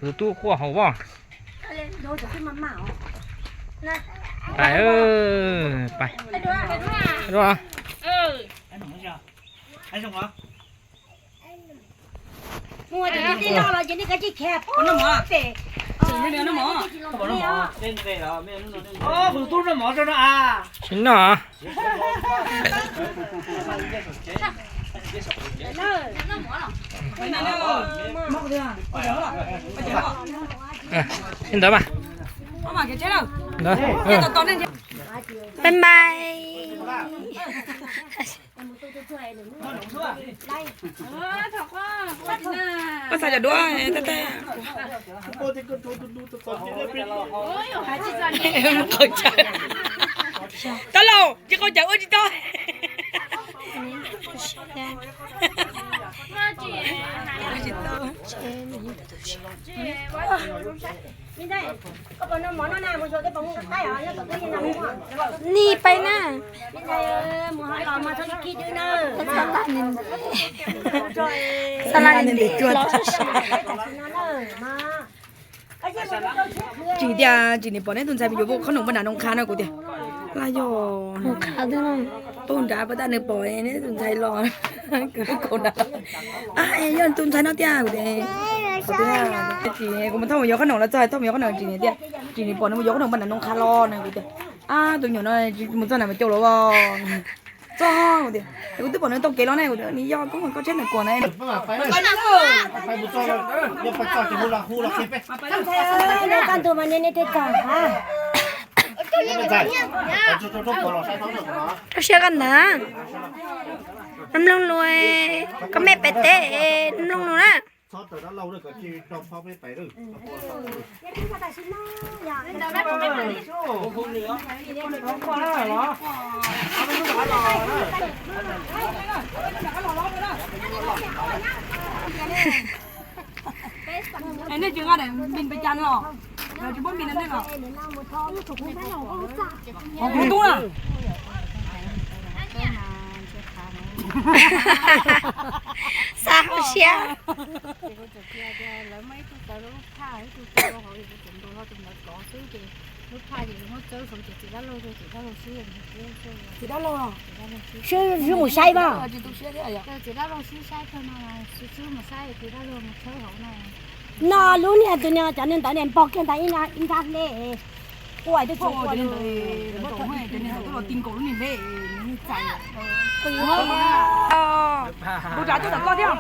Tus tub quaj haus voj. Pais, pais. Tsis noj. Li ntawd mas. Ntawd. Bye bye. Koj xav cov duab tag tag. Qhov chaw, tau lauj, tsis qhov chaw ua tsis tau. Nim pais na. Xa laj ni ntev los. Tsis tias Tsis Nis pom neb tus ntxhais yuav khob noom npaj nram Noo Qha no kuv tias, laj yog Noo Qha tuaj nrad pas tas nws pom neb tus ntxhais los. Kuv nrad, yog tus ntxhais no tiag kuv tias. Kuv mus thauj mus yuav khob noom los txog, thauj mus yuav khob noom Tsis Nis tias, Tsis Nis pom nws mus yuav khob noom npaj nram Noo Qha los no kuv tias, ab tus nyuam no mus txog nram Mes Cau los. Txog kuv tias, kuv twb pom nws tau kev los ne, kuv tias nws yog koj, koj tsheb ntawm kuam na. Rau siab koj ntag. Mloog lus, koj mej pem teb, mloog lus na. Es nej tsis nqa daim npis pes cas los? Lawv tsis muab npis no nej los? Hov kuv tub na. Xav hauv siab. Txiv dab laug, swb mus saib mas. Txiv dab laug swb saib kawg no, swb mus saib txiv dab laug mus tshawb hauv no. No lub niag tus niag cov niag ntawd niag npog kiag ntag ib nrab hle. Ua twb tsis ua li ntawd, cov niag ntawd twb los ti nkaus lub niag hle. Kuv rov tuaj tom koj thiab.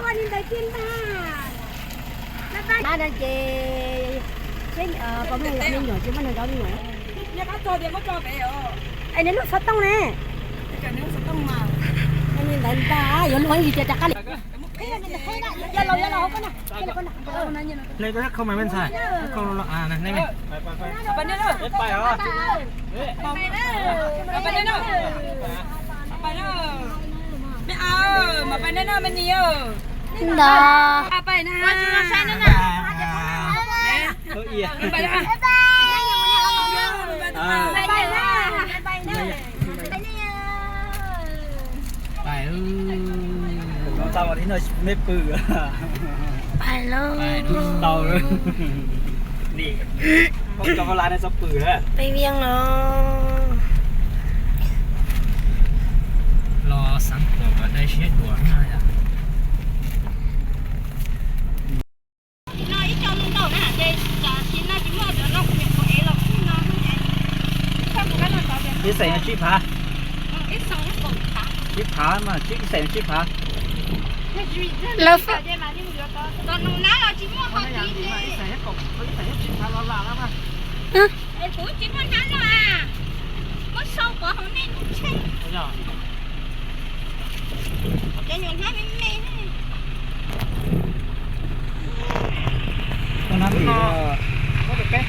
Ua li ntawd tiag ntag. Ces pom me nyuam tsis muaj neeg zov me nyuam. Es nws lub xov tooj ne. Li ntawd ntag, yuav luag ib tias rov qab li. Hle koj khau mas me ntxhais, khau los a ne me. Ntawd. Pais, pais lauj. Peb Viaj los. Los xav kom dai siab dua na yom. Ib xeem tsib phav. Tsib phav mas, ib xeem tsib phav. Lawv Nyaj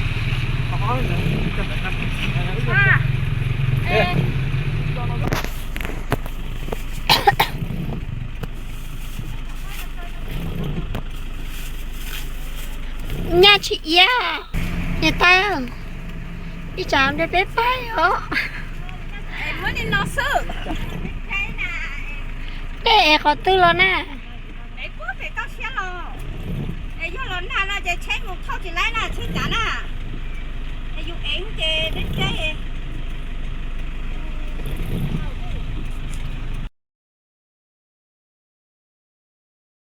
tsis iab, niam tais, ib tsam nrog peb pais os. Dej es qhov twg los na? Yog los nag no ces tsheb mus thauj tsis laib na, tsheb cav na. Es yus ev ces deb deb.